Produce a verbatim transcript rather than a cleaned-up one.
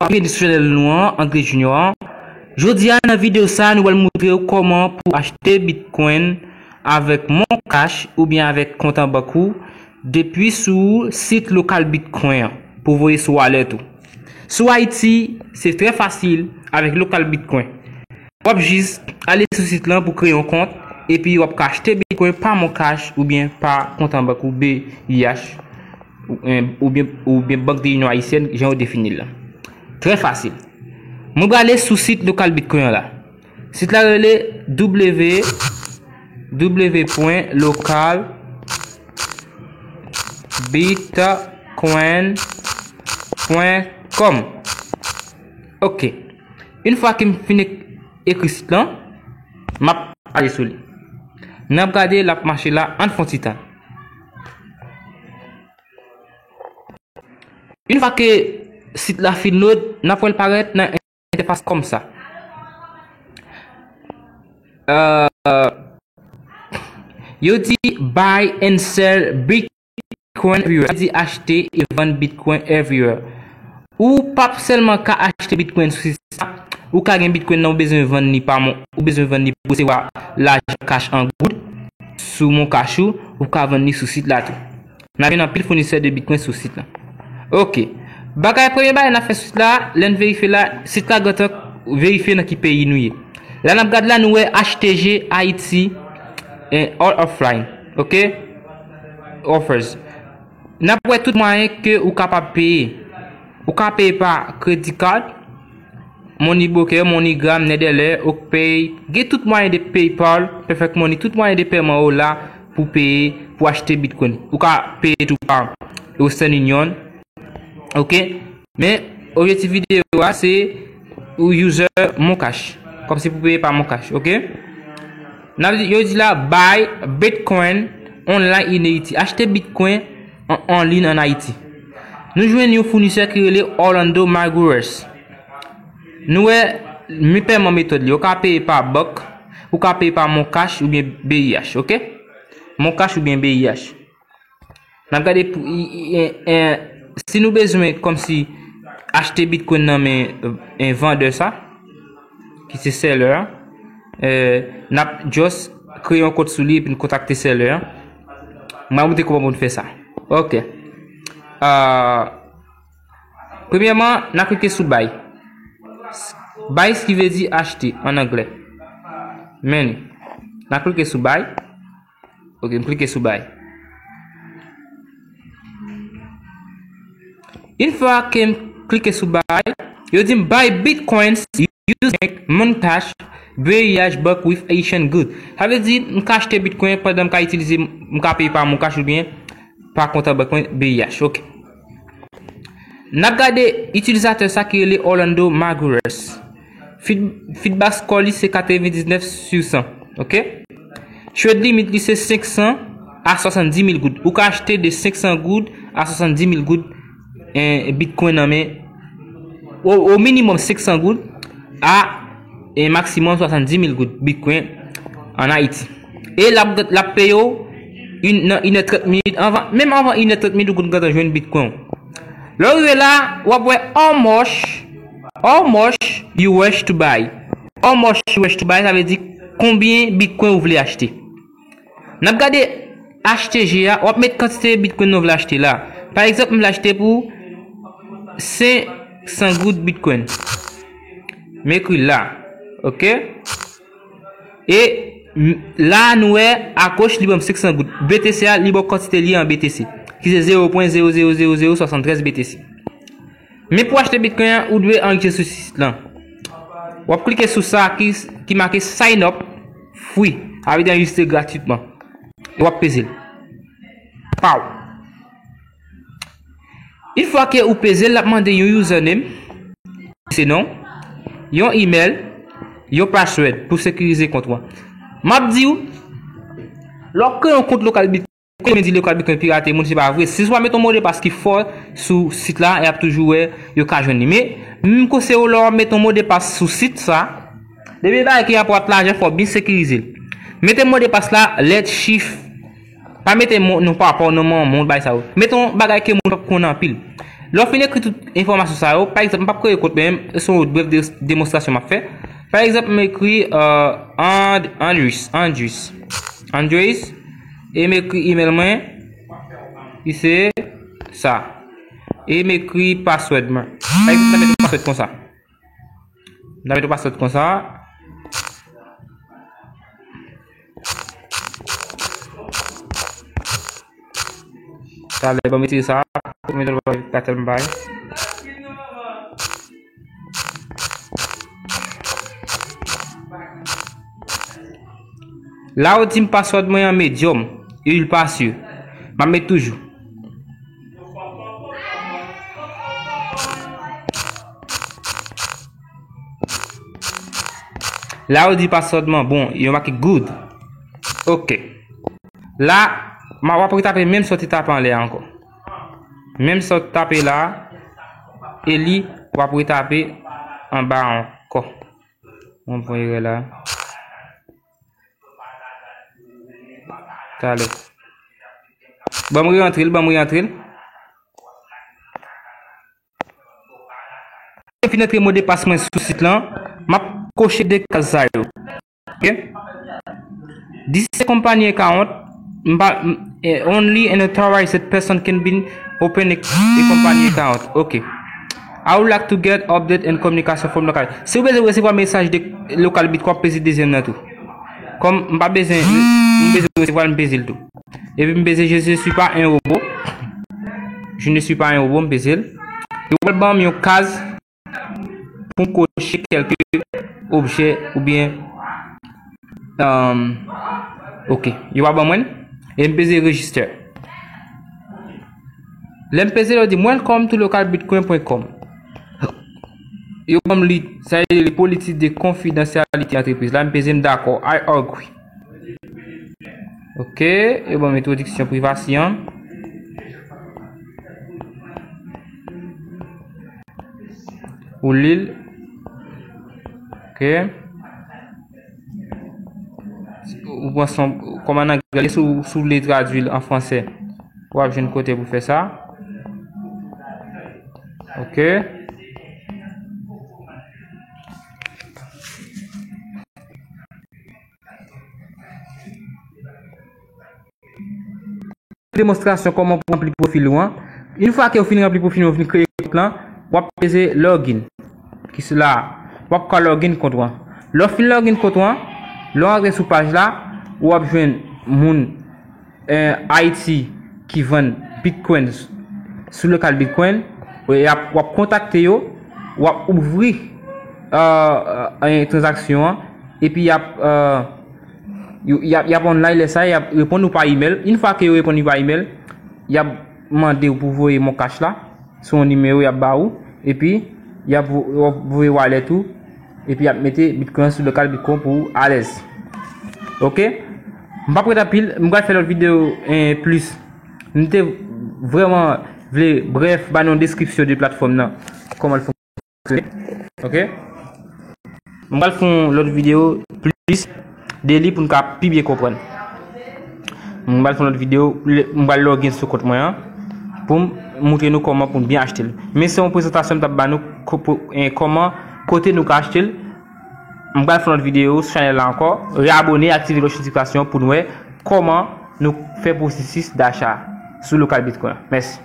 Byenveni sou chanèl nou an, André Junior. Jodi a nan videyo sa a, nou pral montre w kòman pou achte Bitcoin avèk Moncash oubyen avèk kont an bank ou depi sou sit lokal Bitcoin an pou voye sou wallet ou. Sou Ayiti, se trè fasil avèk lokal Bitcoin. W ap jis ale sou sit lan pou kreye yon kont, epi w ap ka achte Bitcoin pa Moncash oubyen pa kont an bank ou B I H, ou, oubyen, oubyen Bank de Inyon Ayisyèn, jan yo defini l la. Trè fasil. Mwen prale sou sit lokal Bitcoin an la. Sit la rele w w w pwen lokal bitcoin pwen com. Ok. Yon fwa ke m fin ek-, ekri sit lan, m ap ale sou li. N ap gade l ap mache la, ann fè yon ti tan. Yon fwa ke sit la fin load, n ap wè l parèt nan entèfas kòmsa. Euh, yo di buy and sell Bitcoin everywhere. Sa vle di achte e vann Bitcoin everywhere. Ou p ap sèlman ka achte Bitcoin sou sit sa, ou ka gen Bitcoin nan ou bezwen vann li pa mon, ou bezwen vann li pou resevwa lajan cash an goud sou Moncash ou, ou ka vann li sou sit la tou. N ap jwenn anpil founisè de Bitcoin sou sit la. Ok. Bagay, premye bagay n ap fè sou sit la, lè n verifye la, sit la gentan verifye nan ki peyi nou ye. La n ap gade la, nou wè H T G Haiti, eh, all offline. Ok? Offers. N ap wè tout mwayen ke ou kapab peye. Ou ka peye pa credit card, MoneyBroker, MoneyGram, Neteller, OkPay, gen tout mwayen de PayPal, Perfect Money, tout mwayen de pèman yo la pou peye, pou achte Bitcoin. Ou ka peye tou pa Western Union. Ok? Men, objektif videyo a, se ou user Moncash. Kòmsi pou peye pa Moncash, ok? N ap di, yo di la, buy Bitcoin online in Haiti. Achte Bitcoin an, an liy an Ayiti. Nou jwenn yon founisè ki rele Orlando Maguires. Nou wè, men pèman metòd li. Ou ka peye pa bank, ou ka peye pa Moncash oubyen B I H, ok? Moncash oubyen B I H. N ap gade pou, i, i, en, en, si nou bezwen kòmsi achte Bitcoin nan men, en, vandè sa, ki se seller a, eh, n ap just kreye yon kont sou li epi n kontakte seller a. Mwen montre kòman pou n fè sa. Ok. Ah, premyèman, n a klike sou buy. Buy ki vle di achte an anglè. Men, n a klike sou buy. Ok, m klike sou buy. Yon fwa ke m klike sou buy, yo di m buy bitcoins using Moncash, B I H bank with Haitian good. Sa vle di, m ka achte Bitcoin pandan m ka itilize, m ka peye pa Moncash oubyen pa kont an bank mwen, B I H. Ok. N ap gade itilizatè sa ki rele Orlando Maguires. Feed-, feedback score li se katrevendiznèf sou san. Ok? Trade limit li se senk san a swasanndimil goud. Ou ka achte de senk san goud a swasanndimil goud, eh, Bitcoin nan men, o, o minimum senk san goud a, eh, maximum swasanndimil goud Bitcoin an Ayiti. E l ap, l ap peye w in, nan inè trant minit anvan, menm anvan inè trant minit ou konn gentan jwenn Bitcoin w. Lè w rive la, w ap wè how much, how much you wish to buy. How much you wish to buy, sa vle di konbyen Bitcoin ou vle achte. N ap gade H T G a, w ap met kantite Bitcoin nou vle achte la. Pa egzanp, m vle achte pou senk san goud Bitcoin. M ekri la. Ok? E m, la nou wè agoch li ban m senk san goud. B T C a, li ban w kantite li an B T C, ki se zewo pwen zewo zewo zewo zewo swasanntrèz B T C. Men pou achte Bitcoin an, ou dwe anrejistre sou sit lan. W ap klike sou sa ki, ki make sign up free. Sa vle di anrejistre gratitman. E w ap peze l. Paw. Yon fwa ke ou peze l, l ap mande yon username, se non, yon email, yon password pou sekirize kont ou an. M ap di w, lè w kreye yon kont lokal Bitcoin, men di lokal Bitcoin pirate moun, se pa vre. Si w pa met yon modepas ki fò sou sit la, y ap toujou wè, yo ka jwenn li. Men, m konseye w lè w ap met yon modepas sou sit sa, depi bagay ki rapò ak lajan, fò w byen sekirize l. Mete modepas la, lèt, chif, pa mete mo-, non papa w, non manman w, bagay sa yo. Mete yon bagay ke moun p ap konnen anpil. Lè w fin ekri tout enfòmasyon sa yo, pa egzanp, m p ap kreye kont mwen, se yon brèf de- demonstrasyon m ap fè. Pa egzanp, m ekri euh, And, Andris, Andris, Andris, e m ekri email mwen, ki se sa. E m ekri password mwen. Pa egzanp, m ta met yon password konsa. M ta met yon password konsa. Talè, ban m retire sa. Konbyen tan pa tèlman bay. La, yo di m password mwen an medium, e l pa si. M ap met toujou. La, yo di password mwen bon, yo make good. Ok. La, ma, w ap retape menm sa w te tape anlè a ankò. Menm sa w tape la, e li, w ap retape anba ankò. Mwen pran erè la. Talè. Ban m reyantre l, ban m reyantre l. Mwen fin antre modpas mwen sou sit lan, m ap koche de kaz sa yo. Ok? This is a company account. M pa, m- eh, only an authorized person can be open a, a company account. Ok. I would like to get update and communication from local. Si w bezwen resevwa mesaj de Local Bitcoin, w ap peze dezyèm nan tou. Kòm m pa bezwen, m bezwen resevwa l, m peze l tou. Epi m peze je ne suis pas un robot. Je ne suis pas un robot, m peze l. Yo pral ban m yon kaz pou m koche kèlke objè oubyen, um, ok, yo pa ban mwen l. E m peze register. Lè m peze l, yo di m welcome to local bitcoin point com. Yo ban m li, sa e li politik de konfidansyalite antrepriz la. M peze m dakò. I agree. Ok, yo ban m entwodiksyon privasi an. Ou li l. Ok. Ou pran son, kòm an anglè, si w, si w vle tradui l an fransè, w ap jwenn kote pou fè sa. Ok. Demonstrasyon kòman pou ranpli pwofil ou an. Yon fwa ke w fin ranpli pwofil ou, fin kreye kont lan, w ap peze login. Ki se la, w ap ka login kont ou an. Lè w fin login kont ou an, lè w antre sou paj la, w ap jwenn moun, eh, Ayiti ki vann Bitcoin sou Local Bitcoin. W ap, w ap kontakte yo, w ap ouvri, eh, eh, tranzaksyon an, epi y ap, eh, Yo, y ap, y ap online lè sa, y ap reponn ou pa email. Yon fwa ke yo reponn ou pa email, y ap mande w pou voye MonCash la sou yon nimewo y ap ba ou, epi y ap vo- y ap voye wallet ou, epi y ap mete Bitcoin sou Local Bitcoin pou ou alèz. Ok? M p ap ret anpil, m pral fè lòt videyo, eh, plis. M te vrèman vle brèf ba nou yon deskripsyon de platfòm nan, kòman l fonksyone. Ok? M pral fè yon lòt videyo plis de li pou n ka pi byen konprann. M pral fè yon lòt videyo, m pral login sou kont mwen an pou m montre nou kòman pou n byen achte l. Men se yon prezantasyon m t ap ba nou ko- pou- eh, kòman, kote nou ka achte l. M pral fè yon lòt videyo sou chanèl la ankò. Reabone, aktive kloch notifikasyon pou n wè kòman nou fè pwosesis dacha sou Local Bitcoin. Mèsi.